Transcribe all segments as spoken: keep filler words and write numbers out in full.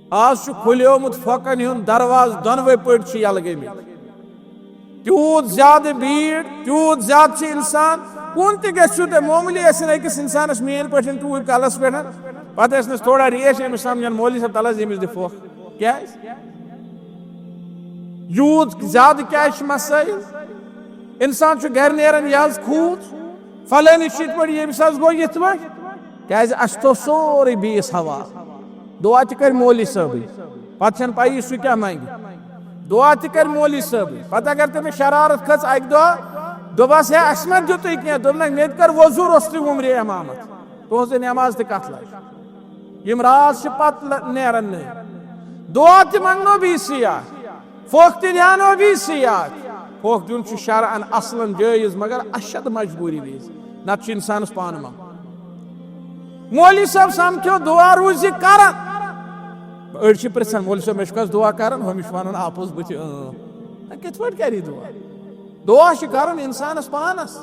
آز چھُ کھُلیومُت فوقن ہُنٛد دروازٕ، دۄنوَے پٔٹۍ چھِ یَلہٕ گٔمٕتۍ۔ تیوٗت زیادٕ بھیٖڑ، تیوٗت زیادٕ چھِ اِنسان۔ کُن تہِ گژھِو تُہۍ، معموٗلی ٲسِن أکِس اِنسانَس میٛٲنۍ پٲٹھۍ ٹوٗپۍ کَلَس پٮ۪ٹھ، پَتہٕ ٲسنَس تھوڑا ریش، أمِس سَمجھان مولوی صٲب تَلہٕ حظ ییٚمِس دِ پھۄکھ۔ کیٛازِ؟ یوٗت زیادٕ کیٛازِ چھِ مسٲیِل؟ اِنسان چھُ گَرِ نیران، یہِ حظ کھوٗژ، فلٲنِس چھِ یِتھ پٲٹھۍ، ییٚمِس حظ گوٚو یِتھ پٲٹھۍ۔ کیٛازِ اَسہِ تھوٚو سورُے بیٚیِس حوالہٕ۔ دُعا تہِ کَرِ مولوی صٲبٕے، پَتہٕ چھَنہٕ پَیی سُہ کیٛاہ منٛگہِ۔ دُعا تہِ کَرِ مولوی صٲبٕے۔ پَتہٕ اگر تٔمِس شرارت کھٔژ اَکہِ دۄہ، دوٚپَس، "ہے، اَسہِ ما دیُتُے کینٛہہ؟" دوٚپنَکھ، "مےٚ تہِ کَر وضوٗ روٚستُے وُمرِ اِمامَتھ۔ تُہٕنٛزٕے نٮ۪ماز تہِ کَتھ لَگہِ؟" یِم راز چھِ پَتہٕ لَ-، نیران نٔنۍ۔ دُعا تہِ منٛگنو بیٚیِسٕے اَتھ۔ پھۄکھ تہِ دیانو بیٚیِسٕے یاد۔ پھۄکھ دیُن چھُ شرعن اصلن جٲیز، مگر اشد مجبوٗری وِزِ، نتہٕ چھُ انسانس پانہٕ منٛگُن۔ مولوی صٲب سمکھیو، دُعا روٗزِ کران۔ أڑۍ چھِ پرژھان، "مولوی صٲب، مےٚ چھُ کس دُعا کران؟" ہُمِس چھُ ونُن اپُز بٕتھِ، "اۭں۔" نہ، کِتھ پٲٹھۍ کرِ یہِ دُعا؟ دُعا چھُ کرُن انسانس پانس۔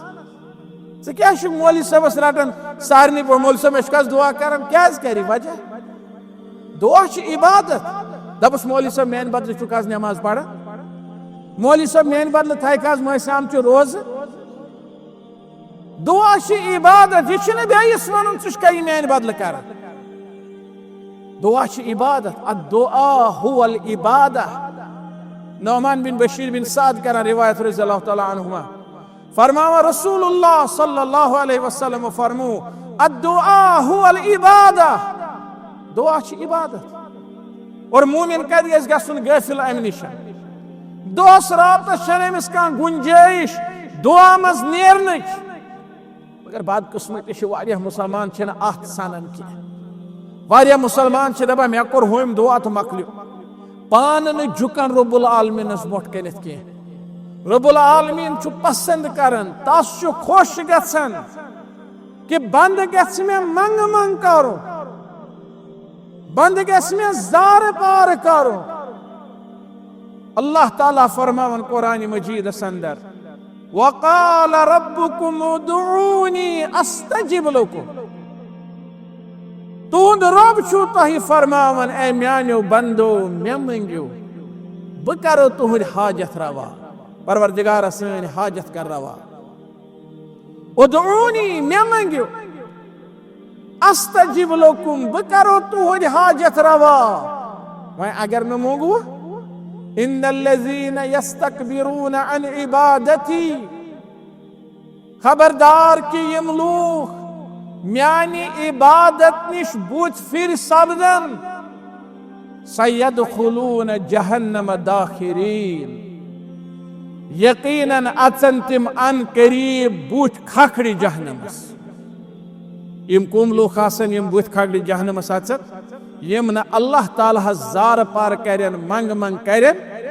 ژٕ کیٛاہ چھُکھ مولوی صٲبس رٹان سارنٕے پٲٹھۍ؟ "مولوی صٲب، مےٚ چھُ کس دُعا کران؟" کیٛازِ کرِ؟ وجہ؟ دُعا چھِ عبادت۔ دَپُس، "مولوی صٲب، میٛانہِ بدلہٕ چھُکھ آز نٮ۪ماز پَران؟ مولوی صٲب، میٛانہِ بدلہٕ تھایکھ آز مٲنٛسہِ آمچہِ روزٕ؟" دُعا چھِ عبادت، یہِ چھُنہٕ بیٚیِس وَنُن، "ژٕ چھُکھا یہِ میٛانہِ بدلہٕ کران؟" دُعا چھِ عبادت، الدعا هو العبادہ۔ نعمان بن بشیر بن سعد کران روایت رضی اللہ تعالیٰ عنہما۔ فرماوان رسول اللہ صلی اللہ علیہ وسلم فرمو، "الدعاء هو العبادہ۔" دعا چھِ عبادت۔ اور مومن کتہِ گژھِ گژھُن غٲفل امہِ نِش؟ دۄہس راتس چھنہٕ أمِس کانٛہہ گُنجٲیِش دعا منٛز نیرنٕچ۔ مگر بدقسمتی چھِ، واریاہ مسلمان چھِنہٕ اتھ سنان کینٛہہ۔ واریاہ مسلمان چھِ دپان، "مےٚ کوٚر ہُمۍ دعا تہٕ مۄکلیو۔" پانہٕ نہٕ جُکان رب العالمینس برونٛٹھ کنتھ کینٛہہ۔ رب العالمین چھُ پسند کران، تس چھُ خۄش گژھان کہِ بندٕ گژھِ مےٚ منٛگہٕ منٛگ کرُن، بندٕ گژھِ مےٚ زارٕ پار کرُن۔ اللہ تعالیٰ فرماوان قرآن مجیدس اندر، "وقال ربكم ادعوني استجب لكم۔" تُہُنٛد رب چھُ تۄہہِ فرماوان، "اے میانیو بندو، مےٚ مٔنگِو، بہٕ کرو تُہُنٛد حاجت روا۔" پروردگارا سٲنۍ حاجت کر روا۔ "ادعونی"، مےٚ مٔنگِو، "استجب لکم"، بہٕ کرو تُہُنٛد حاجت روا۔ وۄنۍ اگر نہٕ مونٛگوٕ، "ان الذین یستکبرون عن عبادتی"، خبردار کہِ یِم لوٗکھ میانہِ عبادت نِش بُتھ پھِرِ سپدن، "سیدخلون جہنم داخرین"، یقیناً اژن تِم عن قریب بُتھ کھکھرِ جہنمس۔ یِم کم لوٗکھ آسن یِم بُتھ کھکھرِ جہنمس اژن؟ یِم نہٕ اللہ تعالیٰ ہس زارٕ پار کرن، منٛگہٕ منٛگ کرن۔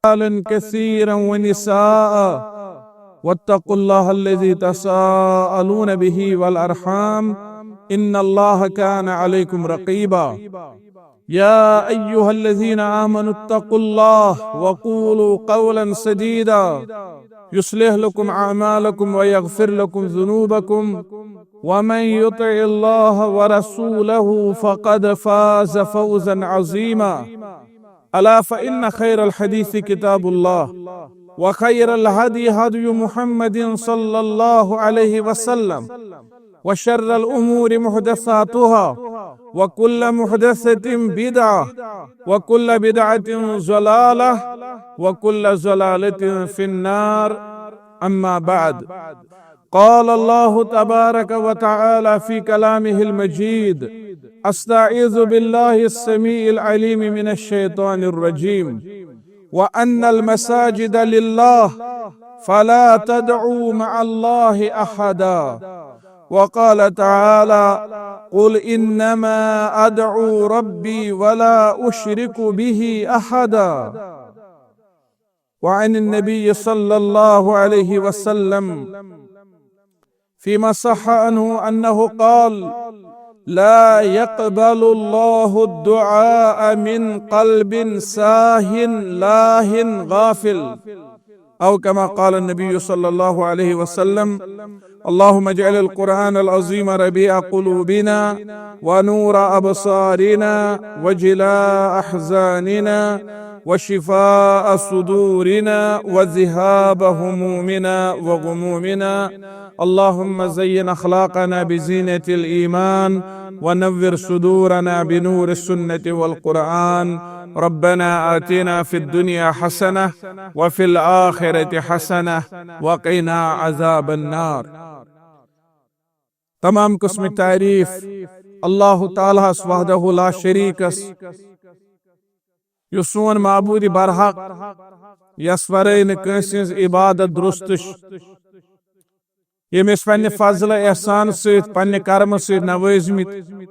رجالا کثیرا ونساء واتقوا الله الذي تساءلون به والأرحام إن الله كان عليكم رقيبا۔ يا أيها الذين آمنوا اتقوا الله وقولوا قولا سديدا يصلح لكم أعمالكم ويغفر لكم ذنوبكم ومن يطع الله ورسوله فقد فاز فوزا عظيما۔ ألا فإن خير الحديث كتاب الله، وخير الهدي هدي محمد صلى الله عليه وسلم، وشر الأمور محدثاتها، وكل محدثة بدعة، وكل بدعة ضلالة، وكل ضلالة في النار. أما بعد، قال الله تبارك وتعالى في كلامه المجيد: أستعيذ بالله السميع العليم من الشيطان الرجيم. وأن المساجد لله فلا تدعوا مع الله أحدا. وقال تعالى: قل إنما أدعو ربي ولا أشرك به أحدا. وعن النبي صلى الله عليه وسلم فيما صح عنه أنه قال: لا يقبل الله الدعاء من قلب ساه لاه غافل. أو كما قال النبي صلى الله عليه وسلم. اللهم اجعل القرآن العظيم ربيع قلوبنا ونور أبصارنا وجلاء أحزاننا وشفاء صدورنا وذهاب همومنا وغمومنا. اللهم زين أخلاقنا بزينة الإيمان ونور صدورنا بنور السنة والقرآن. ربنا آتنا في الدنيا حسنة وفي الآخرة حسنة وقنا عذاب النار. تمام قسم تعریف اللہ تعالیٰ ہس وحدہ لا شریکس، یُس سون معبود برحق، یس ورٲے نہٕ کٲنٛسہِ ہٕنٛز عبادت درست چھِ، ییٚمۍ أسۍ پننہِ فضل احسان سۭتۍ، پننہِ کرمہٕ سۭتۍ نوٲزمٕتۍ۔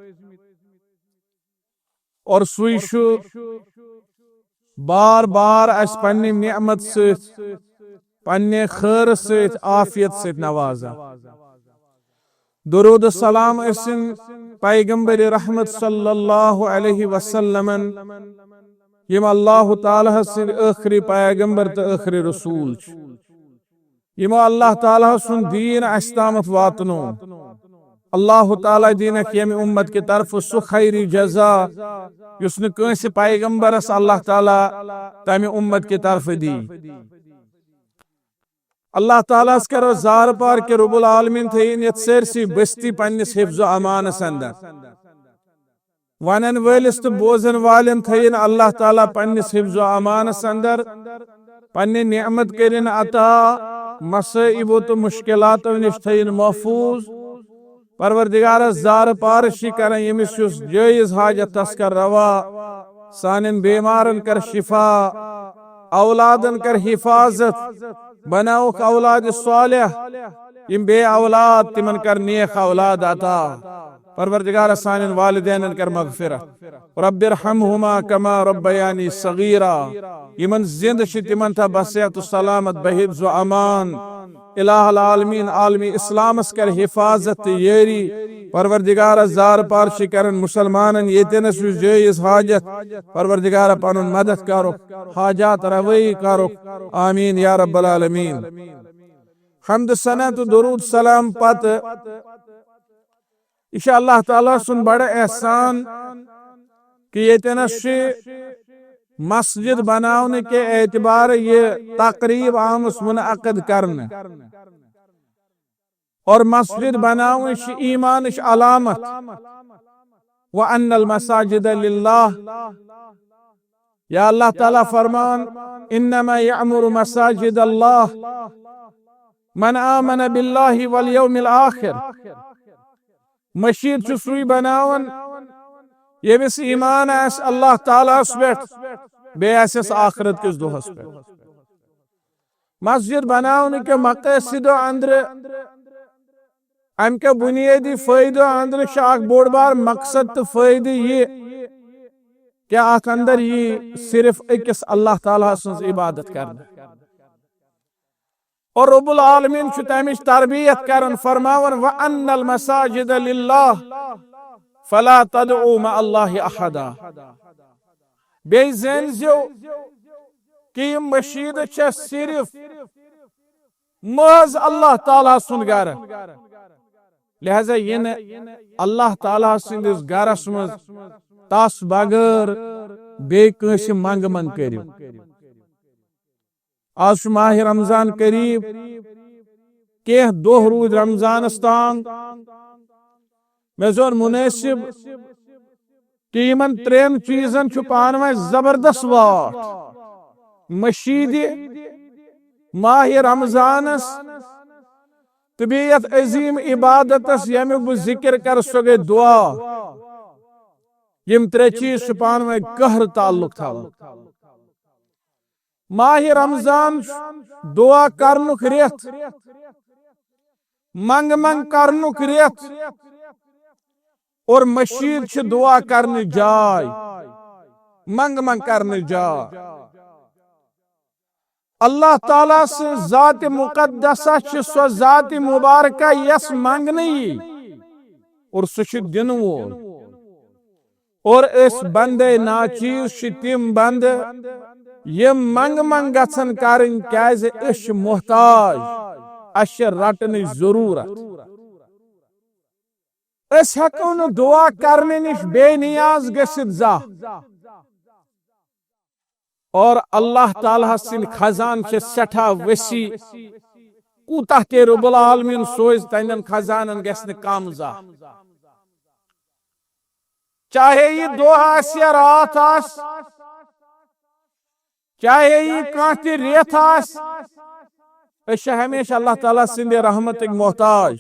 اور سُے چھُ بار بار اسہِ پننہِ نعمت سۭتۍ، پننہِ خٲرٕ سۭتۍ، عافیت سۭتۍ نوازان۔ درود و سلام ٲسِن پیغمبر رحمت صلی اللہ علیہ وسلمن، یِم اللہ تعالیٰ سٕنٛدۍ ٲخری پیغمبر تہٕ ٲخری رسول چھِ، یِمو اللہ تعالیٰ سُنٛد دیٖن اسہِ تامَتھ واتنو۔ اللہ تعالیٰ دِنکھ ییٚمہِ امت کہِ طرفہٕ سُہ خیری جزا، یُس نہٕ کٲنٛسہِ پیغمبرس اللہ تعالیٰ تمہِ امت کہِ طرفہٕ دی۔ اللہ تعالیٰ ہس کرو زارٕ پار کہِ رب العالمین تھٲیِن یتھ سٲرسٕے بستی پننِس حفظ و امانس اندر۔ ونن وٲلِس تہٕ بوزن والٮ۪ن تھٲیِن اللہ تعالیٰ پننِس حفظ و امانس اندر، پننہِ نعمت کٔرِن عطا، مصائبو تہٕ مشکلاتو نِش تھٲیِن محفوظ۔ پروردگارس زارٕ پارس چھِ کران ییٚمِس یُس جٲیز حاجت تس کر روا، سانٮ۪ن بیمارن کر شفا، اولادن کر حفاظت، بناوکھ اولاد صالح، یِم بے اولاد تِمن کر نیک اولاد عطا۔ پروردگارا سانٮ۪ن والدینن کر مغفرت۔ رب ارحمہما کما ربیانی صغیرا۔ یِمن زِندٕ چھِ تِمن تھاو بصحت و سلامت، بحفظ و امان۔ الہ العالمین عالمی اسلامس کر حفاظت تہٕ یٲری۔ پروردگارا زارٕ پار چھِ کران مسلمانن ییٚتٮ۪نس یُس جٲیز حاجت۔ پروردگارا پنُن مدد کرُکھ، حاجات روٲیی کرُکھ۔ آمین یا رب العالمین۔ حمد ثنا تہٕ درود سلام پتہٕ یہِ چھُ اللہ تعالیٰ سُنٛد بڑٕ احسان کہِ ییٚتٮ۪نس چھِ مسجد بناونہٕ کہِ اعتبارٕ یہِ تقریب آمٕژ منعقد کرنہٕ۔ اور مسجد بناوٕنۍ چھِ ایمانٕچ علامت۔ وَأَنَّ الْمَسَاجِدَ لِلَّهِ۔ یا اللہ تعالیٰ فرمان، انما یعمر مساجد اللہ من آمن باللہ والیوم الآخر۔ مشید چھُ سُے بناوان ییٚمِس ایمان آسہِ اللہ تعالیٰ ہس پٮ۪ٹھ، بیٚیہِ آسٮ۪س آخرت کِس دۄہس پٮ۪ٹھ۔ مسجد بناونہٕ کہِ مقٲصدو اندرٕ، امہِ کہِ بنیٲدی فٲیدٕ اندرٕ چھُ اکھ بوٚڑ بار مقصد تہٕ فٲیدٕ یہِ کہِ اتھ اندر یی صرف أکِس اللہ تعالیٰ سٕنٛز عبادت کرنہٕ۔ اور رب العالمین چھُ تمِچ تربیت کران، فرماوان، وَأَنَّ الْمَسَاجِدَ لِلَّهِ فَلَا تَدْعُوا مَعَ اللَّهِ أَحَدًا۔ بیٚیہِ زٲنۍ زیو کہِ یہِ مشیٖد چھےٚ صرف محض اللہ تعالیٰ سُنٛد گرٕ، لہذا یہِ نہٕ اللہ تعالیٰ سٕنٛدِس گرس منٛز تس بغٲر بیٚیہِ کٲنٛسہِ منٛگہٕ منٛگ کٔرِو۔ آز چھُ ماہِ رمضان قریب، کینٛہہ دۄہ روٗدۍ رمضانس تام۔ مےٚ زون مُنٲسِب کہِ یِمن ترٛٮ۪ن چیٖزن چھُ پانہٕ وٲنۍ زبردست واٹھ۔ مشیٖدِ، ماہِ رمضانس تہٕ بیٚیہِ یتھ عظیٖم عبادتس ییٚمیُک بہٕ ذِکر کرٕ، سۄ گٔے دُعا۔ یِم ترٛےٚ چیٖز چھِ پانہٕ وٲنۍ گہرٕ تعلق تھاوان۔ ماہِ رمضان چھُ دُعا کرنُک رٮ۪تھ، منٛگہٕ منٛگ کرنُک رٮ۪تھ، اور مشیٖد چھِ دُعا کرنٕچ جاے، منٛگہٕ منٛگ کرنٕچ جاے۔ اللہ تعالیٰ سٕنٛز ذات مقدسہ چھِ سۄ ذات مبارکہ یۄس منٛگنہٕ یی اور سُہ چھُ دِنہٕ وول۔ اور أسۍ بندے ناچیز چھِ تِم بندٕ یِم منٛگہٕ منٛگ گژھن کرٕنۍ، کیازِ أسۍ چھِ محتاج۔ اسہِ چھِ رٹنٕچ ضروٗرت۔ أسۍ ہٮ۪کو نہٕ دُعا کرنہٕ نِش بے نیاز گٔژھِتھ زانٛہہ۔ اور اللہ تعالیٰ ہس سٕنٛدۍ خزانہٕ چھِ سٮ۪ٹھاہ وسیع۔ کوٗتاہ تہِ رب العالمین سوزِ، تہنٛدٮ۪ن خزانن گژھِ نہٕ کم زانٛہہ۔ چاہے یہِ دۄہ آسہِ یا راتھ آسہِ، چاہے یہِ کانٛہہ تہِ رٮ۪تھ آسہِ، أسۍ چھِ ہمیشہِ اللہ تعالیٰ سٕنٛدِ رحمتٕکۍ محتاج،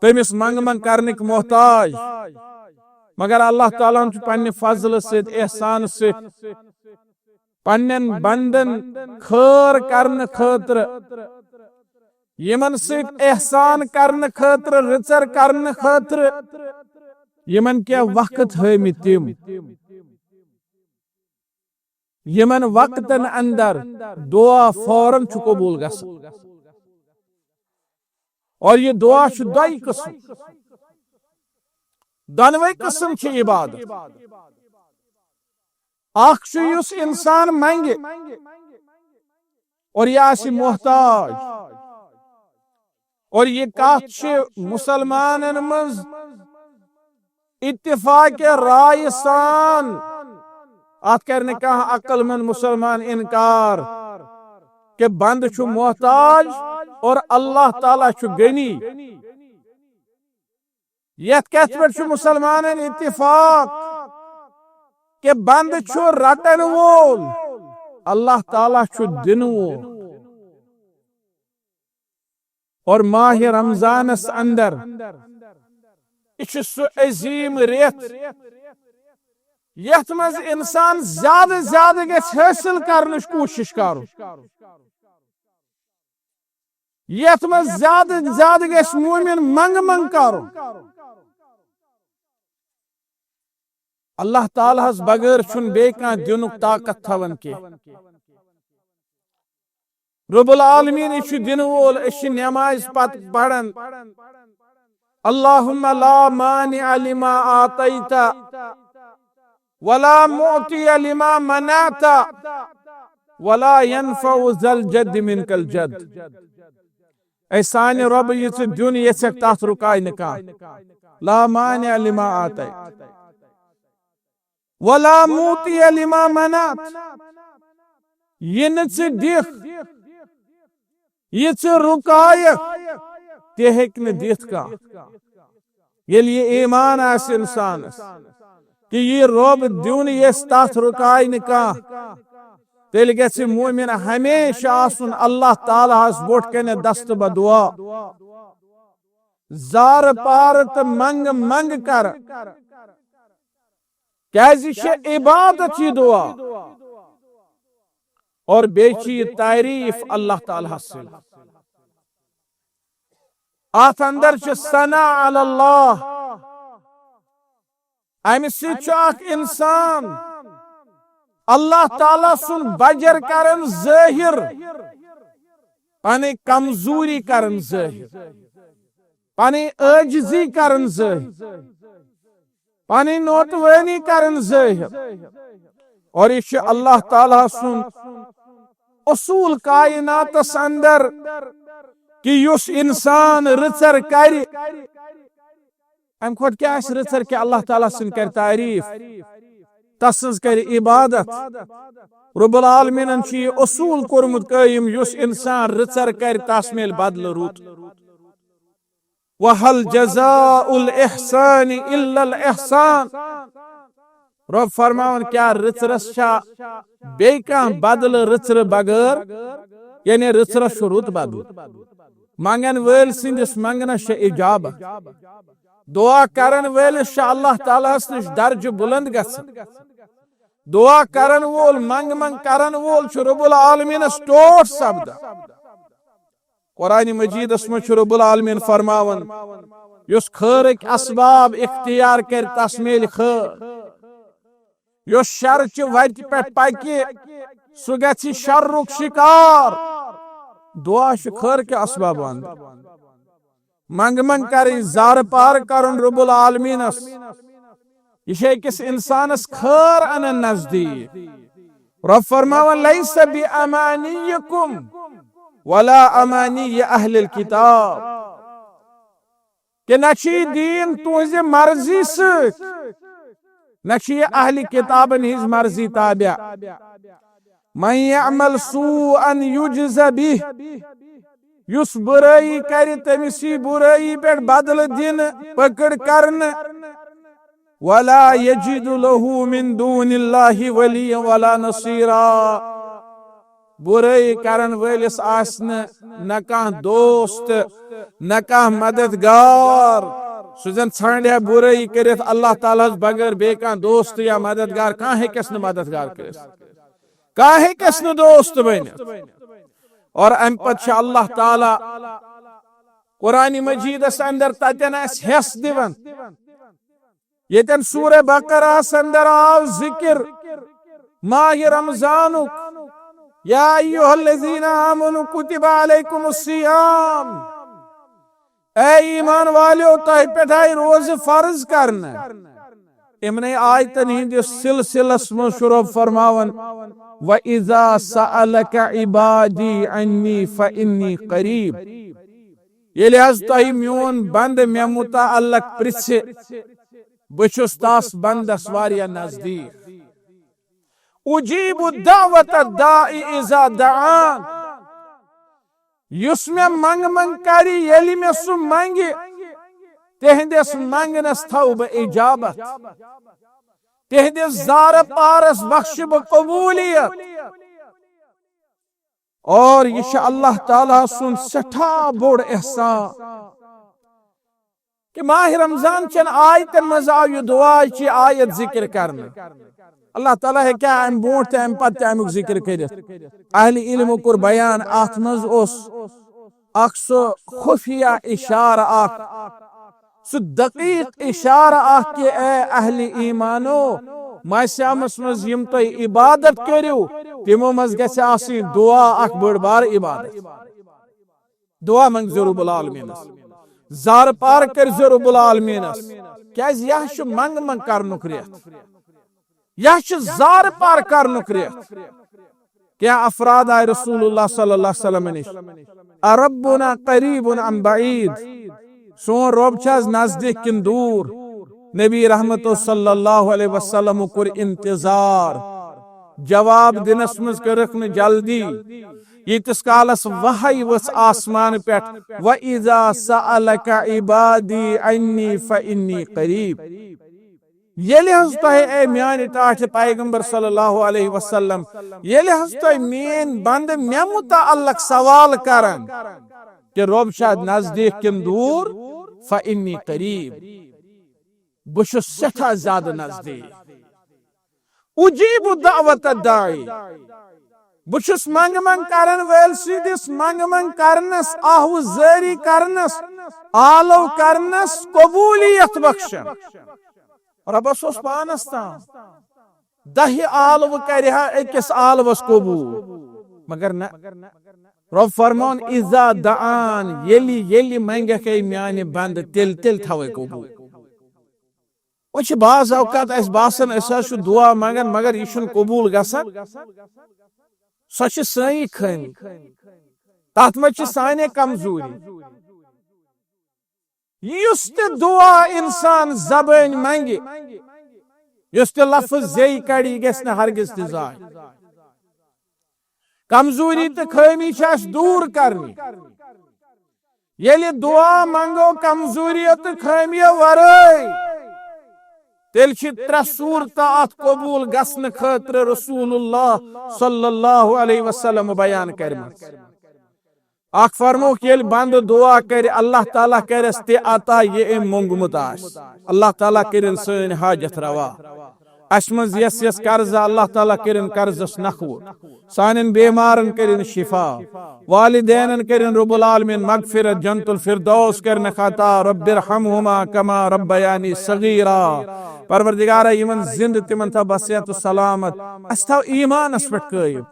تٔمِس منٛگہٕ منٛگ کرنٕکۍ محتاج۔ مگر اللہ تعالیٰ ہن چھُ پننہِ فضلہٕ سۭتۍ، احسانہٕ سۭتۍ پننٮ۪ن بندن خٲر کرنہٕ خٲطرٕ، یِمن سۭتۍ احسان کرنہٕ خٲطرٕ، رٕژر کرنہٕ خٲطرٕ، یِمن کینٛہہ وقت ہٲومٕتۍ تِم، یِمن وقتن اندر دعا فوراً چھُ قبول گژھان۔ اور یہِ دعا چھُ دۄیہِ قٕسم، دۄنوَے قٕسم چھِ عبادت۔ اکھ چھُ یُس انسان منگہِ اور یہِ آسہِ محتاج، اور یہِ کتھ چھِ مسلمانن منٛز اتفاق رائے سان، اتھ کرِ نہٕ کانٛہہ عقل مند مسلمان انکار کہ بندٕ چھُ محتاج اور اللہ تعالیٰ چھُ غنی۔ یتھ کتھ پٮ۪ٹھ چھُ مسلمانن اتفاق کہ بندٕ چھُ رٹن وول، اللہ تعالیٰ چھُ دِنہٕ وول۔ اور ماہ رمضانس اندر، یہِ چھُ سُہ عظیم رٮ۪تھ یتھ منٛز انسان زیادٕ زیادٕ گژھِ حٲصِل کرنٕچ کوٗشش کرُن، یتھ منٛز زیادٕ زیادٕ گژھِ مومن منٛگہٕ منٛگہٕ کرُن۔ اللہ تعالیٰ ہس بغٲر چھُنہٕ بیٚیہِ کانٛہہ دِنُک طاقت تھاوان کینٛہہ۔ رب العالمین چھُ دِنہٕ وول۔ أسۍ چھِ نمازِ پتہٕ پران، اللہم لا مانع لما اعطیت ولا معطی لما منعت ولا ينفع ذا الجد منك الجد۔ اے سانہِ رۄبہٕ، یہِ ژٕ دیُن یژھکھ، تتھ رُکاے نہٕ کانٛہہ۔ لا مانع لما اعطیت ولا معطی لما منعت۔ یہِ نہٕ ژٕ دِکھ، یہِ ژٕ رُکایکھ، تہِ ہیٚکہِ نہٕ دِتھ کانٛہہ۔ ییٚلہِ یہِ ایمان آسہِ انسانس کہ یہِ رۄب دیُن یژھِ، تتھ رُکایہِ نہٕ کانٛہہ، تیٚلہِ گژھِ مومن ہمیشہِ آسُن اللہ تعالیٰ ہس برونٛٹھ کنہِ دست بدعا، زارٕ پارٕ تہٕ منٛگہٕ منٛگہٕ کرٕ، کیازِ یہِ چھِ عبادت یہِ دعا۔ اور بیٚیہِ چھِ یہِ تعریف اللہ تعالیٰ ہس سۭتۍ۔ اتھ اندر چھِ ثنا علی اللہ۔ امہِ سۭتۍ چھُ اکھ انسان اللہ تعالیٰ سُنٛد بجر کران ظٲہر، پنٕنۍ کمزوری کران ظٲہر، پنٕنۍ عٲجزی کران ظٲہر، پنٕنۍ نوتوٲنی کران ظٲہر۔ اور یہِ چھُ اللہ تعالیٰ سُنٛد اصوٗل کائناتس اندر کہ یُس انسان رٕژر کرِ، امہِ کھۄتہٕ کیٛاہ آسہِ رٕژر کہ اللہ تعالیٰ سٕنٛز کرِ تعریف، تسٕنٛز کرِ عبادت۔ رب العالمینن چھُ یہِ اصوٗل کوٚرمُت قٲیِم، یُس انسان رٕژر کرِ، تس میلہِ بدلہٕ رُت۔ وَهَلْ جَزَاءُ الْإِحْسَانِ إِلَّا الْإِحْسَانُ۔ رۄب فرماوان، کیٛاہ رٕژرس چھا بیٚیہِ کانٛہہ بدلہٕ رٕژرٕ بغٲر؟ یعنی رٕژرس چھُ رُت بدلہٕ۔ منگن وٲلۍ سٕنٛدِس منگنس چھےٚ اجابت۔ دعا کرن وٲلِس چھُ اللہ تعالیٰ ہس نِش درجہٕ بلند گژھان۔ دعا کرن وول، منگ منگ کرن وول چھُ رب العالمینس ٹوٹھ سپدان۔ قرآن مجیدس منٛز چھُ رب العالمین فرماوان، یُس خٲرٕکۍ اسباب اختیار کرِ، تس میلہِ خٲر۔ یُس شرچہِ وتہِ پٮ۪ٹھ پکہِ، سُہ گژھِ شرُک شکار۔ دعا چھُ خٲرٕکۍ اسباب اندر۔ منٛگہٕ منٛگہٕ کرٕنۍ، زارٕ پار کرُن رب العالمینس۔ یہِ چھُ أکِس انسانس خٲر انان نزدیٖک۔ رۄب فرماوان، لیس بامانیکم، ولا امانی اہل الکتاب، کہ نہ چھُ یہِ دیٖن تُہنزِ مرضی سۭتۍ، نہ چھُ یہِ اہل کتابن ہٕنز مرضی تابع۔ من یعمل سوءا یجز بہ، یُس بُرٲیی کرِ، تٔمِس یی بُرٲیی پٮ۪ٹھ بدلہٕ دِنہٕ، پٔکٕڑ کرنہٕ۔ ولا یجد لہ من دون اللہ ولیا ولا نصیرا۔ بُرٲیی کرن وٲلِس آسہِ نہٕ نہ کانٛہہ دوست، نہ کانٛہہ مددگار۔ سُہ زن ژھانڈِ ہا بُرٲیی کٔرِتھ اللہ تعالیٰ ہس بغٲر بیٚیہِ کانٛہہ دوست یا مددگار، کانٛہہ ہیٚکس نہٕ مددگار کٔرِتھ، کانٛہہ ہیٚکس نہٕ دوست بٔنِتھ۔ اور امہِ پتہٕ چھُ اللہ تعالیٰ قرآن مجیدس اندر تتٮ۪ن اسہِ ہٮ۪س دِوان، ییٚتٮ۪ن سورہ بقرہس اندر آو ذکر ماہ رمضانُک، یا ایھا الذین آمنوا کتب علیکم الصیام، اے ایمان والیو، تۄہہِ پٮ۪ٹھ آیہِ روزٕ فرض کرنہٕ۔ یِمنٕے آیتن ہٕنٛدِس سلسلس منٛز چھُ رۄب فرماوان، وَإِذَا سَأَلَكَ عِبَادِي عَنِّي فَإِنِّي قَرِيبٌ۔ ییٚلہِ حض تۄہہِ میون بنٛدٕ مےٚ مُتعلق پرٛژھِ، بہٕ چھُس تس بندس واریاہ نزدیٖک۔ اجیب دعوت الداع اذا دعان۔ یُس مےٚ منٛگہٕ منٛگہٕ کرِ، ییٚلہِ مےٚ سُہ منٛگہِ، تِہنٛدِس منٛگنس تھاوٕ بہٕ اجابت، تِہنٛدِس زارٕ پارس بخشہِ بہٕ قبولیت۔ اور یہِ چھُ اللہ تعالیٰ سُنٛد سٮ۪ٹھاہ بوٚڑ احسان کہ ماہ رمضان چٮ۪ن آیتن منٛز آو یہِ دعا چہِ آیت ذکر کرنہٕ۔ اللہ تعالیٰ ہیٚکہِ ہا امہِ برونٛٹھ تہِ امہِ پتہٕ تہِ امیُک ذکر کٔرِتھ۔ اہل علمو کوٚر بیان، اتھ منٛز اوس اکھ سُہ خفیہ اشارٕ اکھ، سُہ دقیق اشارٕ اکھ کہ اے اہل ایمانو، ماہس منٛز یِم تُہۍ عبادت کٔرِو، تِمو منٛز گژھِ آسٕنۍ دعا اکھ بٔڑ بار عبادت۔ دعا منٛگزیو رب العالمینس، زارٕ پار کٔرزیو رب العالمینس، کیازِ یہِ چھُ منٛگہٕ منٛگہٕ کرنُک رٮ۪تھ، یہِ چھُ زارٕ پار کرنُک رٮ۪تھ۔ کینٛہہ افراد آے رسول اللہ صلی اللہ علیہ وسلم نِش، اربنا قریب ام بعید؟ سون رب چھا نزدیک کن دور؟ نبی رحمت صلی اللہ علیہ وسلم کوٚر انتظار، جواب دِنس منٛز کٔرٕکھ نہٕ جلدی۔ ییٖتِس کالس وحی ؤژھ آسمان پٮ۪ٹھ، وَإِذَا سَأَلَكَ عِبَادِي عَنِّي فَإِنِّي قَرِيبٌ۔ ییٚلہِ حض تۄہہِ، اے میانہِ ٹاٹھہِ پیغمبر صلی اللہ علیہ وسلم، ییٚلہِ حض تۄہہِ میٲنۍ بندٕ مےٚ متعلق سوال کرن کہ رب چھا نزدیک کن دور، فَإِنِّي قَرِيبٌ، بہٕ چھُس سٮ۪ٹھاہ زیادٕ نزدیٖک۔ اجیب دعوت الداعی، بہٕ چھُس منٛگہٕ منٛگہٕ کرن وٲلۍ سٕنٛدِس منٛگہٕ منٛگہٕ کرنس، آہو زٲری کرنس، آلو کرنس قبولیت بخشان۔ رۄبس اوس پانس تام، دہہِ آلوٕ کرِ ہا أکِس آلوس قبوٗل، مگر نہ۔ رۄب فرمون، اذا دعان، ییٚلہِ، ییٚلہِ منٛگکھ اے میانہِ بندٕ، تیٚلہِ، تیٚلہِ تھاوے قبوٗل۔ وۄنۍ چھِ بعض اوقات اَسہِ باسان أسۍ حظ چھِ دُعا منٛگان، مگر یہِ چھُنہٕ قبوٗل گژھان۔ سۄ چھِ سٲنی خٲمی، تَتھ منٛز چھِ سانے کمزوٗری۔ یُس تہِ دُعا اِنسان زبٲنۍ منٛگہِ، یُس تہِ لفظ زیٚیہِ کڑِ، یہِ گژھِ نہٕ ہرگز تہِ ضایع۔ کمزوٗری تہٕ خٲمی چھِ اَسہِ دوٗر کرنہِ۔ ییٚلہِ دُعا منٛگو کمزوٗریو تہٕ خٲمیو ورٲے، تیٚلہِ چھِ ترٛےٚ صوٗرتہٕ اَتھ قبوٗل گژھنہٕ خٲطرٕ رسول اللہ صلی اللہ علیہ وسلم بیان کرِمٕژ۔ اکھ فرمووُکھ، ییٚلہِ بندٕ دُعا کرِ، اللہ تعالیٰ کرٮ۪س تہِ عطا یہِ أمۍ موٚنگمُت آسہِ۔ اللہ تعالیٰ کٔرِن سٲنۍ حاجت روا۔ اَسہِ منٛز یَس یَس قرضہٕ، اللہ تعالیٰ کٔرِن قرضس نکھوُٹ۔ سانٮ۪ن بیمارن کٔرِن شفا۔ والدینن کٔرِن رب العالمین مغفرت، جنت الفردوس کٔرِنکھ عطا۔ رب ارحمہما کما ربیانی صغیرا۔ پروردگارا، یِمن زِندٕ تِمن تھاو بصحت و سلامت۔ اسہِ تھاو ایمانس پٮ۪ٹھ قٲیِم،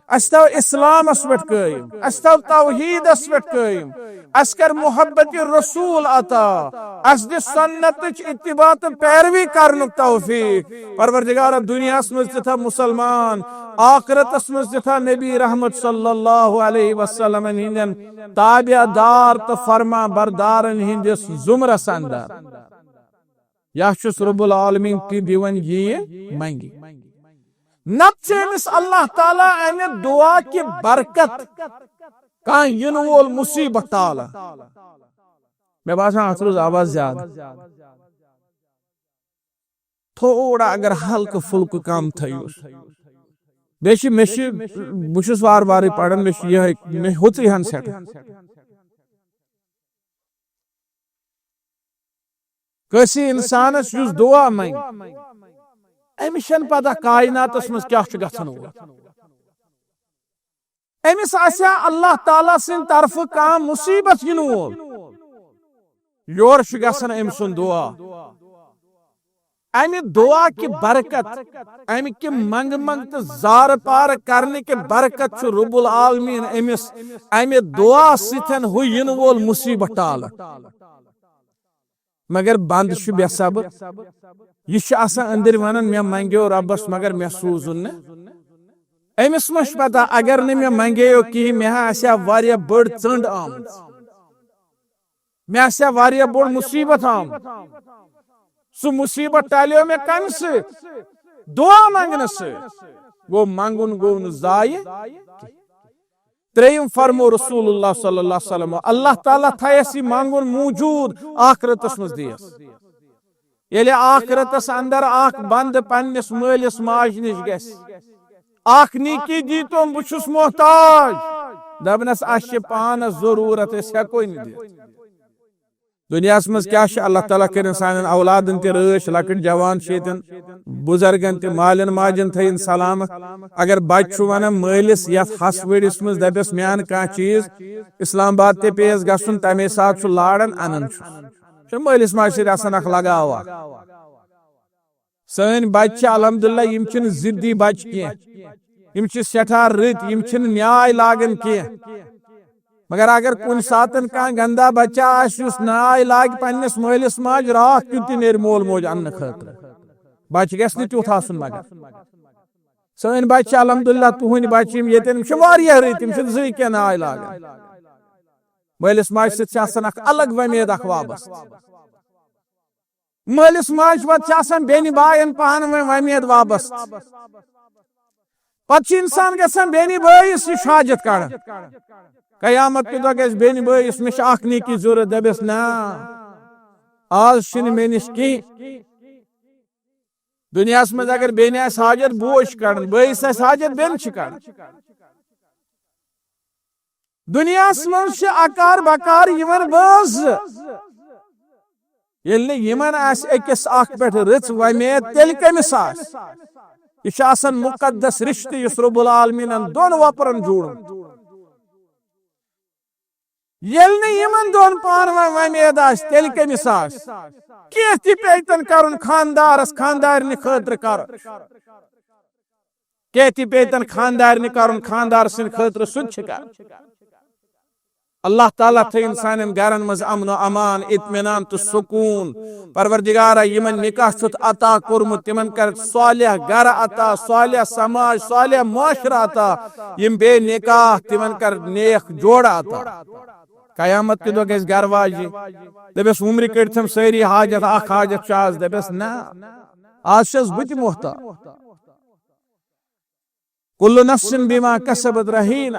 اسہِ تھاو اسلامس پٮ۪ٹھ قٲیِم، اسہِ تھاو توحیدس پٮ۪ٹھ قٲیِم، اسہِ کر محبت رسول عطا، اسہِ دِ سنتٕچ اتباع تہٕ پیروی کرنُک توفیق۔ پروردگارا، دُنیاہس منٛز تہِ تھاو مسلمان، آخرتس منٛز تہِ تھاو نبی رحمت صلی اللہ علیہ وسلم ہٕنٛدٮ۪ن تابع دار تہٕ فرما بردارن ہٕنٛدِس زمرس اندر۔ یا چھُس رب العالمین تہِ دِوان یہِ منگہِ۔ نتہٕ چھُ أمِس اللہ تعالیٰ امہِ دعا کہِ برکت کانٛہہ یِنہٕ وول مصیبت ٹالان۔ مےٚ باسان اتھ روٗز آواز زیادٕ۔ تھوڑا اگر ہلکہٕ پھُلکہٕ کم تھٲیوس۔ بیٚیہِ چھِ، مےٚ چھِ، بہٕ چھُس وارٕ وارٕ پران، مےٚ چھُ یِہوٚے، مےٚ ہیوٚتُے ہن سٮ۪ٹھاہ۔ کٲنٛسہِ انسانس یُس دعا منگہِ، أمِس چھَنہٕ پتہ کائناتس منٛز کیٛاہ چھُ گژھن وول۔ أمِس آسہِ ہا اللہ تعالیٰ سٕنٛدِ طرفہٕ کانٛہہ مصیبت یِنہٕ وول، یورٕ چھُ گژھان أمۍ سُنٛد دعا۔ امہِ دعا کہِ برکت، امہِ کہِ منٛگہٕ منٛگہٕ تہٕ زارٕ پارٕ کرنہٕ کہِ برکت چھُ رب العالمین أمِس امہِ دعا سۭتۍ ہُہ یِنہٕ وول مصیبت ٹالان۔ مگر بنٛدٕ چھُ بے صبر۔ یہِ چھُ آسان أنٛدٕرۍ ونان، "مےٚ منٛگیو رۄبس، مگر مےٚ سوٗزُن نہٕ۔" أمِس ما چھُ پتہ، اگر نہٕ مےٚ منٛگیو کِہیٖنۍ، مےٚ ہا آسہِ ہا واریاہ بٔڑ ژٔنٛڈ آمٕژ۔ مےٚ آسہِ ہا واریاہ بوٚڑ مُصیبت آمُت۔ سُہ مُصیبت ٹالیو مےٚ کمہِ سۭتۍ؟ دُعا منٛگنہٕ سۭتۍ۔ گوٚو، منٛگُن گوٚو نہٕ ضایع۔ ترٛیٚیِم فرمو رسول اللہ صلی اللہ علیہ وسلم، اللہ تعالیٰ تھایس یہِ منٛگُن موجود، آخرتس منٛز دِیس۔ ییٚلہِ آخرتس اندر اکھ بندٕ پننِس مٲلِس ماجہِ نِش گژھِ، اکھ نیکی دیٖتون، بہٕ چھُس محتاج، دپنس، اسہِ چھِ پانس ضروٗرت، أسۍ ہٮ۪کوے نہٕ دِتھ۔ دُنیاہس منٛز کیٛاہ چھِ؟ اللہ تعالیٰ کٔرِن سانٮ۪ن اولادن تہِ رٲچھ، لۄکٕٹۍ جوان چھِ ییٚتٮ۪ن، بُزرگن تہِ، مالٮ۪ن ماجن تھٲیِن سلامت۔ اگر بچہٕ چھُ ونان مٲلِس یتھ ہس ؤرِس منٛز دپٮ۪س، "میان کانٛہہ چیٖز"، اسلام آباد تہِ پیٚیس گژھُن، تمے ساتہٕ چھُ لاران، انان چھُس۔ چھُ مٲلِس ماجہِ سۭتۍ آسان اکھ لگاو اکھ۔ سٲنۍ بچہِ چھِ الحمدللہ، یِم چھِنہٕ ضدی بچہِ کینٛہہ، یِم چھِ سٮ۪ٹھاہ رٕتۍ، یِم چھِنہٕ نیاے لاگان کینٛہہ۔ مگر اگر کُنہِ ساتن کانٛہہ گندا بچہ آسہِ یُس نیاے لاگہِ پننِس مٲلِس ماجہِ، راتھ کیُتھ تہِ نیرِ مول موج اننہٕ خٲطرٕ۔ بچہِ گژھِ نہٕ تیُتھ آسُن۔ مگر سٲنۍ بچہِ چھِ الحمدللہ، تُہنٛدۍ بچہِ یِم ییٚتٮ۪ن، یِم چھِ واریاہ رٕتۍ، یِم چھِنہٕ زٕے کینٛہہ نیاے لاگان۔ مٲلِس ماجہِ سۭتۍ چھِ آسان اکھ الگ وۄمید اکھ وابستہٕ۔ مٲلِس ماجہِ پتہٕ چھِ آسان بیٚنہِ باین پانہٕ ؤنۍ وۄمید وابستہٕ۔ پتہٕ چھُ انسان گژھان بیٚنہِ بٲیِس نِش حاجت کڑان۔ قیامت کہِ دۄہ گژھِ بیٚنہِ بٲیِس، "مےٚ چھِ اکھ نیکی ضروٗرت"، دپٮ۪س، "نہ، آز چھِنہٕ مےٚ نِش کینٛہہ۔" دُنیاہس منٛز اگر بیٚنہِ آسہِ حاجت، بوے چھُ کڑان، بٲیِس آسہِ حاجت، بیٚنہِ چھِ کڑان۔ دُنیاہس منٛز چھِ اکار بکار یِوان بٲژ۔ ییٚلہِ نہٕ یِمن آسہِ أکِس اکھ پٮ۪ٹھ رٕژ وۄمید، تیٚلہِ کٔمِس آسہِ؟ یہِ چھُ آسان مُقدس رِشتہٕ یُس رب العالمیٖنن دۄن وۄپرن جوٗڑمُت۔ ییٚلہِ نہٕ یِمن دۄن پانہٕ ؤنۍ وۄمید آسہِ، تیٚلہِ کٔمِس آسہِ؟ کینٛہہ تہِ پیٚیہِ تن کرُن خاندارس، خاندارنہِ خٲطرٕ کرُن۔ کینٛہہ تہِ پیٚیہِ تن خاندارنہِ کرُن، خاندار سٕنٛدِ خٲطرٕ سُہ تہِ چھِ کران۔ اللہ تعالیٰ تھٲیِن سانٮ۪ن گرن منٛز امن و امان، اطمینان تہٕ سکوٗن۔ پروردگارا، یِمن نکاح چھُتھ عطا کوٚرمُت، تِمن کر صالح گرٕ عطا، صالح سماج، صالح معاشرٕ عطا۔ یِم بے نکاح، تِمن کر نیک جوڑٕ عطا۔ قیامت کہِ دۄہ گژھِ گرٕ واجہِ، دپٮ۪س، "عمرِ کٔڑتھم سٲری حاجت، اکھ حاجت چھُ آز"، دپٮ۪س، "نہ، آز چھَس بہٕ تہِ محتاج۔" کل نفس بما کسبت رہینہ۔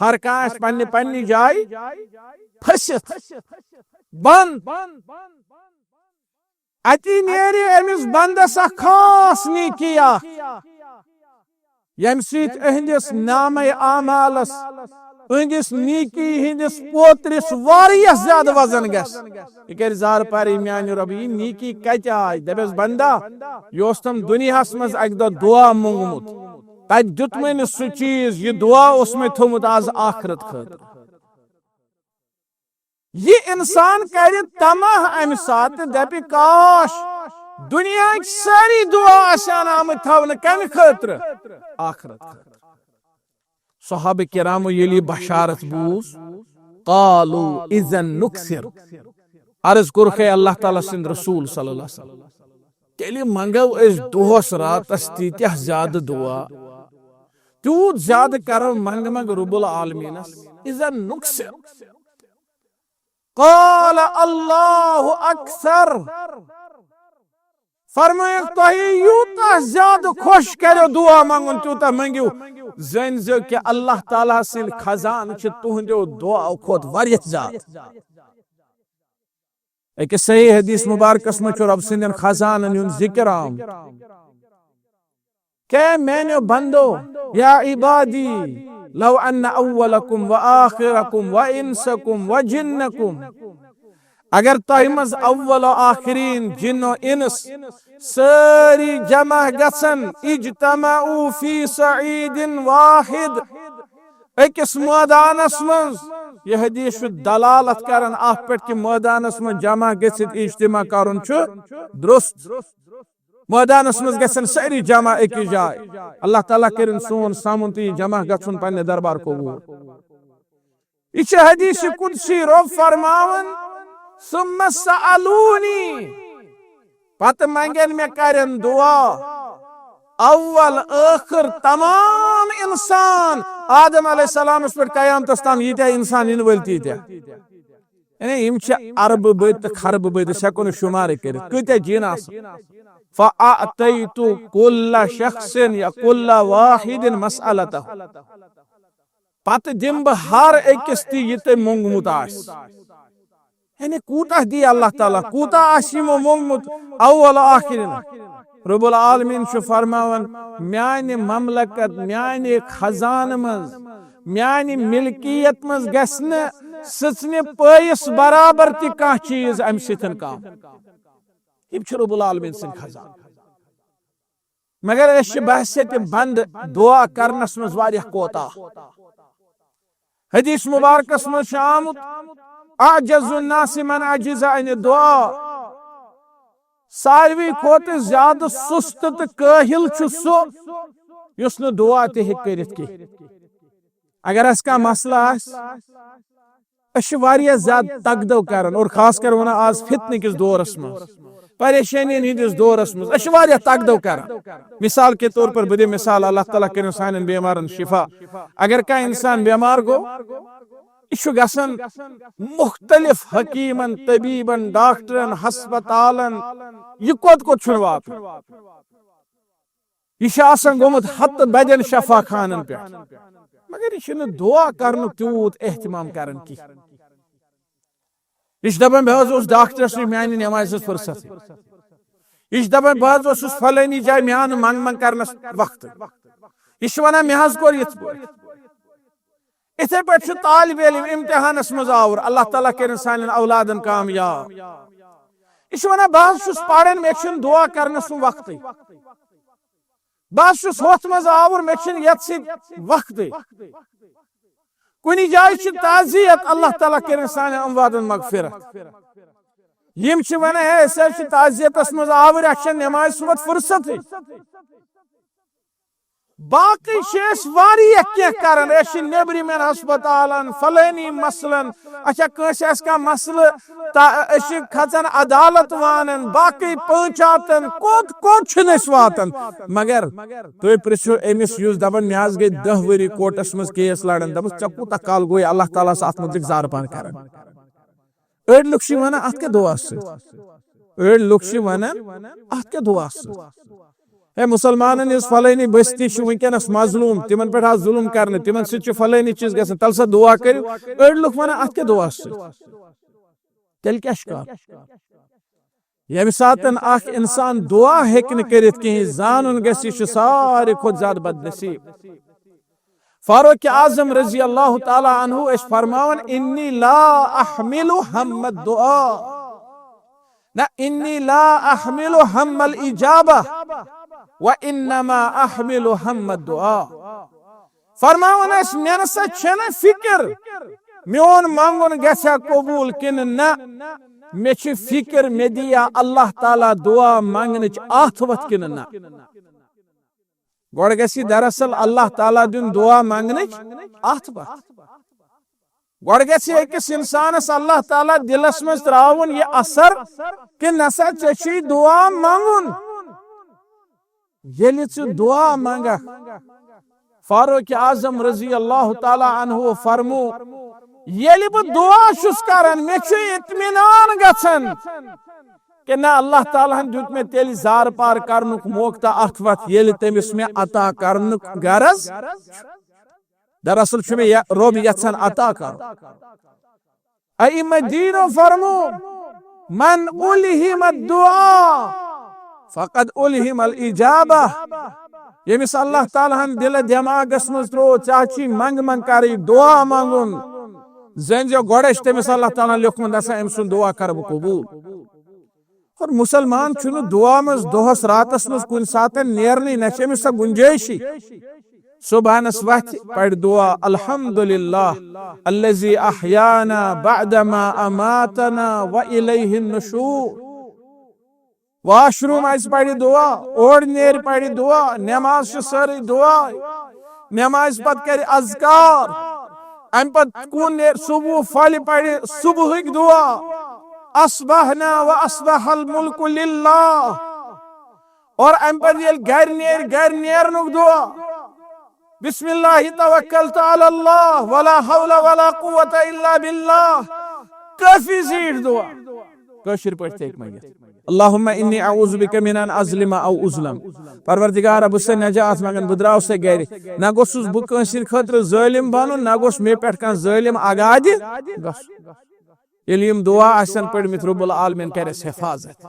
ہر کانٛہہ آسہِ پننہِ پننہِ جایہِ پھٔسِتھ، بند۔ اتی نیرِ أمِس بندس اکھ خاص نیکی اکھ، ییٚمہِ سۭتۍ أہنٛدِس نامے اعمالس، أہنٛدِس نیکی ہٕنٛدِس پوترِس واریاہ زیادٕ وزن گژھِ۔ یہِ کرِ زارٕ پارٕے، "میانہِ رۄبہٕ، یہِ نیکی کتہِ آے؟" دپٮ۪س، "بندا، یہِ اوس تم دُنیاہس منٛز اکہِ دۄہ دعا مونگمُت، تتہِ دیُتمے نہٕ سُہ چیٖز، یہِ دعا اوس مےٚ تھوٚومُت از آخرت خٲطرٕ۔" یہِ انسان کرِ طمع امہِ ساتہٕ، دپہِ، "کاش، دنیاہٕکۍ سٲری دعا آسن آمٕتۍ تھاونہٕ کمہِ خٲطرٕ؟ آخرت خٲطرٕ۔ صحابہ کرامو ییٚلہِ یہِ بشارت بوٗز، قالوا اذا نکثر، عرض کوٚرُکھ، "اے اللہ تعالیٰ سٕنٛدۍ رسول صلی اللہ علیہ وسلم، تیٚلہِ منٛگو أسۍ دۄہس راتس تیٖتیٛاہ زیادٕ دعا، تیوٗت زیادٕ کرو منٛگہٕ منٛگہٕ رب العالمینس، اذا نکثر۔" قال اللہ اکثر۔ فرمٲیِکھ، تۄہہِ یوٗتاہ زیادٕ خۄش کَریو دُعا منٛگُن، تیوٗتاہ مٔنٛگِو۔ زٲنۍزیو کہِ اللہ تعالیٰ سٕنٛدۍ خزانہٕ چھِ تُہٕنٛدیو دُعاو کھۄتہٕ واریاہ زیادٕ۔ أکِس صحیح حدیث مبارکس منٛز چھُ رۄب سٕنٛدٮ۪ن خزانن ہُنٛد ذِکر آمُت۔ کہ میانیو بندو، یا عبادی، لو ان اولکم و آخرکم و انسکم و جنکم، اگر تۄہہِ منٛز اول و آخرین، جن و انس، سٲری جمع گژھن، اجتمعوا فی صعید واحد، أکِس مٲدانس منٛز، یہِ حدیث چھُ دلالت کران اتھ پٮ۪ٹھ کہِ مٲدانس منٛز جمع گٔژھِتھ اجتماع کرُن چھُ درست۔ مٲدانس منٛز گژھن سٲری جمع أکِس جایہِ۔ اللہ تعالیٰ کٔرِن سون سمُن تہٕ یہِ جمع گژھُن پننہِ دربار قبول۔ یہِ چھِ حدیث قدسی، رۄب فرماوان، "ثم سألونی"، پتہٕ منگن مےٚ کرن دعا۔ اول ٲخر تمام انسان، آدم علیہ السلامس پٮ۪ٹھ قیامتس تام ییٖتیٛاہ انسان یِنہٕ وٲلۍ تیٖتیٛاہ۔ یعنی یِم چھِ اربہٕ بٔدۍ تہٕ خربہٕ بٔدۍ، أسۍ ہٮ۪کو نہٕ شُمارٕے کٔرِتھ، کۭتیٛاہ جِن آسن۔ فَأَعْطَيْتُ كُلَّ شَخْصٍ یا كُلَّ وَاحِدٍ مَسْأَلَتَهُ۔ پتہٕ دِمہٕ بہٕ ہر أکِس تہِ یہِ تٔمۍ موٚنگمُت آسہِ۔ یعنی کوٗتاہ دی اللہ تعالیٰ، کوٗتاہ آسہِ یِمو موٚنگمُت اول ٲخرین۔ رب العالمین چھُ فرماوان، میانہِ مملکت، میانہِ خزانہٕ منٛز، میانہِ ملکیت منٛز گژھِ نہٕ سٕژنہِ پٲیِس برابر تہِ کانٛہہ چیٖز امہِ سۭتۍ کم۔ یِم چھِ رب العالمین سٕنٛدۍ خزانہٕ۔ مگر أسۍ چھِ بحثیت بند دعا کرنس منٛز واریاہ کوتاہ۔ حدیث مبارکس منٛز چھُ آمُت، "اعجز الناس من عجز عن الدعاء"، ساروی کھۄتہٕ زیادٕ سُست تہٕ کٲہِل چھُ سُہ یُس نہٕ دعا تہِ ہیٚکہِ کٔرِتھ کینٛہہ۔ اگر اَسہِ کانٛہہ مسلہٕ آسہِ، أسۍ چھِ واریاہ زیادٕ تگدو کران، اور خاص کر ونان آز فتنہٕ کِس دورس منٛز، پریشٲنین ہٕنٛدِس دورس منٛز، أسۍ چھِ واریاہ تگدو کران۔ مثال کے طور پر بہٕ دِمہٕ مثال، اللہ تعالیٰ کٔرِن سانٮ۪ن بیمارن شفا۔ اگر کانٛہہ انسان بیمار گوٚو، یہِ چھُ گژھان مختلف حکیمن، طبیبن، ڈاکٹرن، ہسپتالن، یہِ کوٚت کوٚت چھُنہٕ واتان۔ یہِ چھُ آسان گوٚمُت ہتہٕ بدٮ۪ن شفا خانن پٮ۪ٹھ، مگر یہِ چھُنہٕ دعا کرنُک تیوٗت اہتمام کران کینٛہہ۔ یہِ چھُ دپان، "بہٕ حظ اوسُس ڈاکٹرس نِش، میانہِ نٮ۪مازِ ہٕنٛز فرصت۔" یہِ چھُ دپان، "بہٕ حظ اوسُس فلٲنی جایہِ، مےٚ آو نہٕ منٛگ منٛگ کرنس وقتٕے۔" یہِ چھُ ونان، "مےٚ حظ کوٚر یِتھ پٲٹھۍ۔" یِتھے پٲٹھۍ چھُ طالب علم امتحانس منٛز آوُر، اللہ تعالیٰ کٔرِن سانٮ۪ن اولادن کامیاب۔ یہِ چھُ ونان، "بہٕ حظ چھُس پران، مےٚ چھُنہٕ دعا کرنس سُہ وقتٕے۔" بہٕ حظ چھُس ہوٚتھ منٛز آوُر، مےٚ چھُنہٕ یَتھ سۭتۍ وقتٕے۔ کُنہِ جایہِ چھِ تعزیت، اللہ تعالیٰ کٔرِن سانٮ۪ن امواتن مغفرت۔ یِم چھِ وَنان، "ہے، أسۍ حظ چھِ تعزیتس منٛز آوٕرۍ، اَسہِ چھَنہٕ نٮ۪مازِ صُبحَس فرصتٕے۔" باقٕے چھِ أسۍ واریاہ کینٛہہ کران، أسۍ چھِ نیٚبرِمٮ۪ن ہسپتالن، فلٲنی مسلن، اچھا، کٲنٛسہِ آسہِ کانٛہہ مسلہٕ، تا-، أسۍ چھِ کھژان عدالت وانن، باقٕے پٲنٛژاتن، کوٚت کوٚت چھِنہٕ أسۍ واتان؟ مگر تُہۍ پرٛژھِو أمِس، یُس دپان، "مےٚ حظ گٔے دَہ ؤری کورٹس منٛز کیس لڑان"، دپس، "ژےٚ کوٗتاہ کال گوٚوے اللہ تعالیٰ ہس اتھ مُتعلق زارٕ پان کران؟" أڑۍ لُکھ چھِ ونان، "اتھ کیٛاہ دعا سۭتۍ؟" أڑۍ لُکھ چھِ ونان، "اتھ کیٛاہ دعا سۭتۍ؟ ہے، مسلمانن ہٕنٛز فلٲنی بستی چھِ وٕنکیٚنس مظلوم، تِمن پٮ۪ٹھ آو ظلم کرنہٕ، تِمن سۭتۍ چھِ فلٲنی چیٖز گژھان، تَلہٕ سا دعا کٔرِو۔" أڑۍ لُکھ ونان، "اتھ کیٛاہ دعا سۭتۍ؟" تیٚلہِ کیٛاہ چھُ کرُن؟ ییٚمہِ ساتہٕ اکھ انسان دعا ہیٚکہِ نہٕ کٔرِتھ کِہیٖنۍ، زانُن گژھِ، یہِ چھُ ساروی کھۄتہٕ زیادٕ بدنصیب۔ فاروق اعظم رضی اللہ تعالیٰ عنہ ٲسۍ فرماوان، "انی لا احمل ہم الدعا۔" نہ، "انی لا احمل ہم الاجابہ، و انما احمل ہم الدعا۔" فرماوان ٲسۍ، "مےٚ نہ سا چھَنہٕ فکر میون منگُن گژھِ ہا قبول کِنہٕ نہ، مےٚ چھِ فکر، مےٚ دِیا اللہ تعالیٰ دعا منٛگنٕچ اتھ وتھ کِنہٕ نہ؟ گۄڈٕ گژھِ دراصل اللہ تعالیٰ دیُن دعا منٛگنٕچ اتھ وتھ۔ گۄڈٕ گژھِ أکِس انسانس اللہ تعالیٰ دلس منٛز تراوُن یہِ اثر کہِ نسا ژےٚ چھُے دعا منٛگُن۔ ییٚلہِ ژٕ دعا منٛگکھ، فاروق اعظم رضی اللہ تعالیٰ عنہ فرمو، ییٚلہِ بہٕ دعا چھُس کران، مےٚ چھُ اطمینان گژھان کہِ نہ، اللہ تعالیٰ ہن دیُت مےٚ تیٚلہِ زار پار کرنُک موقعہٕ تہٕ اتھ وقت، ییٚلہِ تٔمِس مےٚ عطا کرنُک غرض۔ دراصل چھُ مےٚ یہِ رۄب یژھان عطا کرُن۔ ائمہ دیٖنو فرمو، من الہم الدعا فقد الہم الاجابہ۔ ییٚمِس اللہ تعالیٰ ہن دِلہٕ دٮ۪ماغس منٛز ترٛوو، ژےٚ چھُے منٛگہٕ منٛگہٕ کرٕنۍ، دعا منٛگُن، زٲنۍ زِ گۄڈے چھُ تٔمِس اللہ تعالیٰ ہن لیوٚکھمُت، دسا أمۍ سُنٛد دعا کرٕ بہٕ قبوٗل۔ اور مسلمان چھُنہٕ دعا منٛز دۄہس راتس منٛز کُنہِ ساتن نیرنٕے، نہ چھِ أمِس سۄ گُنجٲیشٕے۔ صبحنس وتھِ پرِ دعا، الحمدللہ الذی احیانا بعد ما اماتنا و الیہ النشور۔ واش روم آسہِ پرِ دعا، اورٕ نیرِ پرِ دعا، نماز چھِ سٲرٕے دعا۔ نمازِ پتہٕ کرِ اذکار، امہِ پتہٕ کُن نیرِ صبح پھلہِ پرِ صبحٕکۍ دعا، اصبحنا و اصبح الملک للہ۔ اور امہِ پتہٕ ییٚلہِ گرِ نیرِ، گرِ نیرنُک دعا، بسم اللہ توکلت علی اللہ ولا حول ولا قوت الا باللہ۔ کٲفی زیٖٹھ دعا۔ کٲشِر پٲٹھۍ تہِ ہیٚکہِ منٛگِتھ، اللہم انی اعوذ بک من ان اظلم او اظلم۔ پروردگارا، بہٕ چھُسے نجات منٛگان، بہٕ درٛاوسے گرِ۔ نہ گوٚژھُس بہٕ کٲنٛسہِ ہٕنٛدِ خٲطرٕ ظٲلِم بنُن، نہ گوٚژھ مےٚ پٮ۪ٹھ کانٛہہ ظٲلِم آگادِ گژھُن۔ ییٚلہِ یِم دعا آسن پٔرمٕتۍ، رب العالمین کرٮ۪س حفاظت۔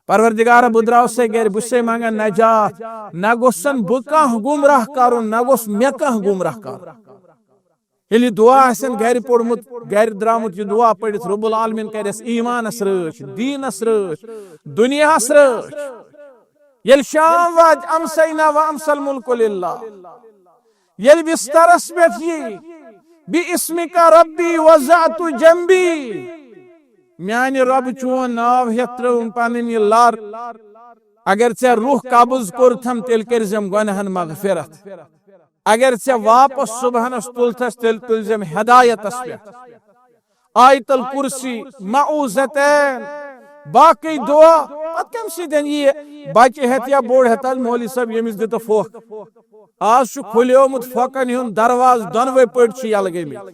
پروردگارا، بہٕ درٛاوسے گرِ، بہٕ چھُسے منٛگان نجات، نہ گوٚژھن بہٕ کانٛہہ گمراہ کرُن، نہ گوٚژھ مےٚ کانٛہہ گمراہ کرُن۔ ییٚلہِ یہِ دعا آسن گرِ پوٚرمُت، گرِ درٛامُت یہِ دعا پٔرِتھ، رب العالمین کرٮ۪س ایمانس رٲچھ، دیٖنس رٲچھ، دُنیاہس رٲچھ۔ ییٚلہِ شام واتہِ، امسینا و امسل ملک للہ۔ ییٚلہِ بسترس پٮ۪ٹھ یی، بِاسمِکَ رَبِّی وَضَعْتُ جَنْبِی، میانہِ رۄبہٕ چون ناو ہٮ۪تھ ترٲوٕم پنٕنۍ یہِ لر۔ اگر ژےٚ روح قبض کوٚرتھم، تیٚلہِ کٔرزٮ۪م گۄناہن مغفرت۔ اگر ژےٚ واپس صبحنس تُلتھس، تیٚلہِ تُلزٮ۪م ہدایتس پٮ۪ٹھ۔ آیت الکرسی، معوذتین، باقی دعا۔ پتہٕ کمہِ سۭتۍ یہِ بچہِ ہٮ۪تھ یا بوٚڑ ہٮ۪تھ، آز مولوی صٲب ییٚمِس دِتہٕ پھۄکھ۔ آز چھُ کھُلیومُت پھۄکن ہُنٛد دروازٕ، دۄنوَے پٔٹۍ چھِ یَلہٕ گٔمٕتۍ۔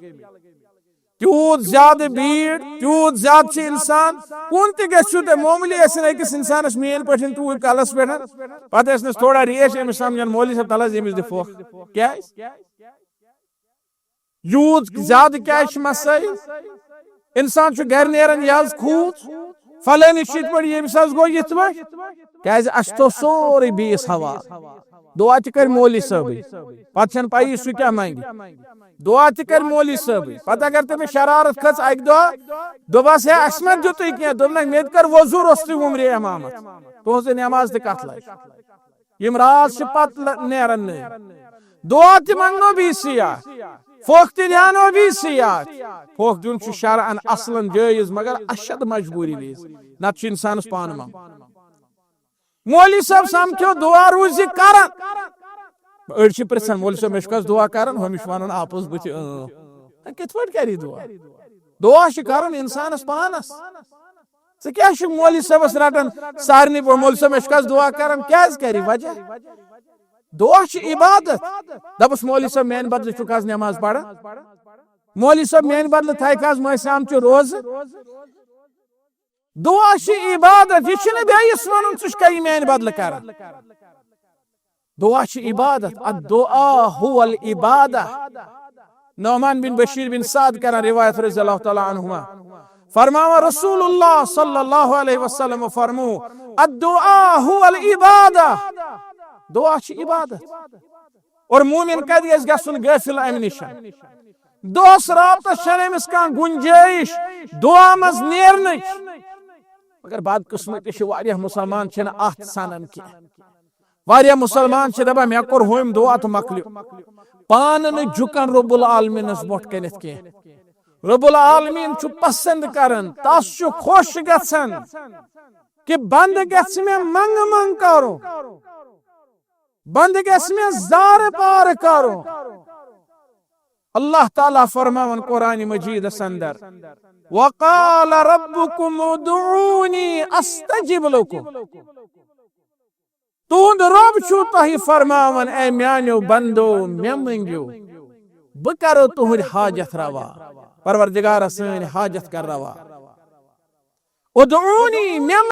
تیوٗت زیادٕ بیٖڑ، تیوٗت زیادٕ چھِ اِنسان۔ کُن تہِ گژھِو تۄہہِ، معموٗلی ٲسِن أکِس اِنسانَس میٛٲنۍ پٲٹھۍ ٹوٗپۍ کَلَس پٮ۪ٹھ، پَتہٕ ٲسۍ نہٕ تھوڑا ریش أمِس سَمجھان، مولوی صٲب تَلہٕ حظ ییٚمِس دِ پھۄکھ۔ کیٛازِ؟ یوٗت زیادٕ کیٛازِ چھِ مسٲیِل؟ اِنسان چھُ گرِ نیران، یہِ حظ کھوٗژ، فلٲنِس چھِ یِتھ پٲٹھۍ، ییٚمِس حظ گوٚو یِتھ پٲٹھۍ۔ کیٛازِ؟ اَسہِ تھوٚو سورُے بیٚیِس حوالہٕ۔ دُعا تہِ کَرِ مولوی صٲبٕے، پَتہٕ چھَنہٕ پَیی سُہ کیٛاہ منٛگہِ۔ دُعا تہِ کَرِ مولوی صٲبٕے۔ پَتہٕ اگر تٔمِس شرارت کھٔژ اَکہِ دۄہ، دوٚپَس، "ہے، اَسہِ ما دیُتُے کینٛہہ؟" دوٚپنَکھ، "مےٚ تہِ کَر وضوٗ روٚستُے وُمرِ اِمامَتھ، تُہٕنٛزٕے نٮ۪ماز تہِ کَتھ لَگہِ؟" یِم راز چھِ پتہٕ ل-، نیران نٔنۍ۔ دعا تہِ منٛگنو بیٚیہِ سٕے اَتھ۔ پھۄکھ تہِ دیانو بیٚیہِ سٕے اَتھ۔ پھۄکھ دیُن چھُ شرعن اصلن جٲیز، مگر اشد مجبوٗری وِزِ۔ نتہٕ چھُ انسانس پانہٕ منٛگُن۔ مولوی صٲب سمکھیو، دعا روٗزِ کران۔ أڑۍ چھِ پرژھان، "مولوی صٲب، مےٚ چھُ کس دعا کران؟" ہُمِس چھُ ونان اپُز بٕتھِ، "اۭں۔" ہے، کِتھ پٲٹھۍ کرِ یہِ دعا؟ دعا چھِ کرُن انسانس پانس۔ ژٕ کیٛاہ چھُکھ مولوی صٲبس رٹان سارنٕے پٮ۪ٹھ؟ مولوی صٲب، مےٚ چھُکھ حظ دعا کران؟ کیٛازِ کرِ؟ وجہ؟ دعا چھِ عبادت۔ دپُس، "مولوی صٲب، میانہِ بدلہٕ چھُکھ حظ نٮ۪ماز پران؟ مولوی صٲب، میانہِ بدلہٕ تھایکھ حظ مٲنٛسہِ آمچہِ روزٕ؟" دعا چھِ عبادت، یہِ چھُنہٕ بیٚیِس ونُن، "ژٕ چھُکھا یہِ میانہِ بدلہٕ کران؟" دعا چھِ عبادت، الدعاء هو العبادہ۔ نعمان بن بشیر بن سعد کران روایت رضی اللہ تعالیٰ عنہما، فرماوان رسول اللہ صلی اللہ علیہ وسلم فرمو، الدعاء هو العبادہ۔ دعا چھِ عبادت۔ اور مومن کتہِ گژھِ گژھُن غٲفل امہِ نِش؟ دۄہس راتس چھنہٕ أمِس کانٛہہ گنجٲیش دعا منٛز نیرنٕچ۔ مگر بدقسمتی چھِ، واریاہ مسلمان چھِنہٕ اتھ سنان کینٛہہ۔ واریاہ مسلمان چھِ دپان، "مےٚ کوٚر ہُمۍ دعا تہٕ مۄکلیو۔" پانہٕ نہٕ جُکان رب العالمینس برونٛٹھ کنٮ۪تھ کینٛہہ۔ رب العالمین چھُ پسند کران، تس چھُ خۄش گژھان کہ بندٕ گژھِ مےٚ منگہٕ منگ کرُن، بندٕ گژھِ مےٚ زارٕ پارٕ کرُن۔ اللہ تعالیٰ فرماوان قرآن مجیدس اندر، وقال ربكم ادعوني استجب لكم۔ تُہُنٛد رب چھُ تۄہہِ فرماوان، اے میانیو بندو، مےٚ مٔنگِو، بہٕ کرو تُہُنٛد حاجت روا۔ پروردگارا سٲنۍ حاجت کر روا۔ ادعونی، مےٚ